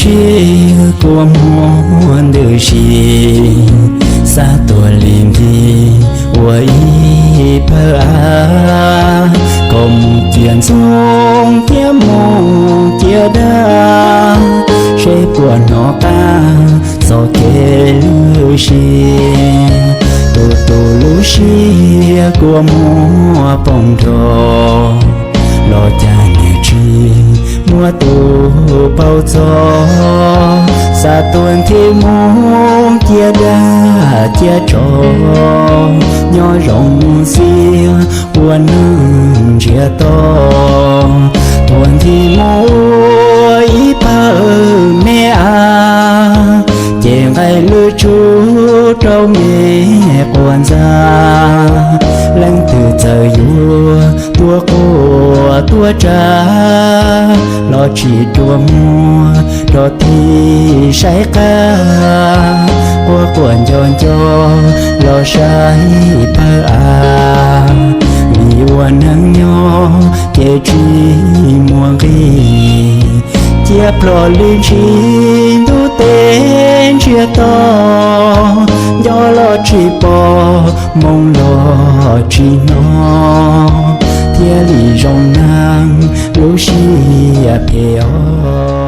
Ib kua muag ntws si, xav tuaj li nthi ua ib pawg av, kom mus ciaj ntxoov thiab mus ciaj dag, seb puas hnov qab txoj kev lwj si. Tus tus lub siab kua muag poob nrho, los cas niam tsis muab tus paub txog. Xav tuaj nthi mus ciaj dag ciaj tsov, nyob zoo mus xiab ua neeg ntsiag to. Tuaj nthi mus ua ib pawg me av, ces nqaij lwj tsuj rau me quas ntxa. Leej twg txawm yuav tuaj quaj tuaj tsav, los tsis dua muag rau tib saib qab. Quaj quaj nco nco los saib pawg av, vim ua neeg nyob ces tsis muaj nqis. Ciaj plho lwj ntshis ntuj teb ntsiag to, nco los tsis pom, moo los tsis hnov, thiaj li zoo neeg lub siab phem os.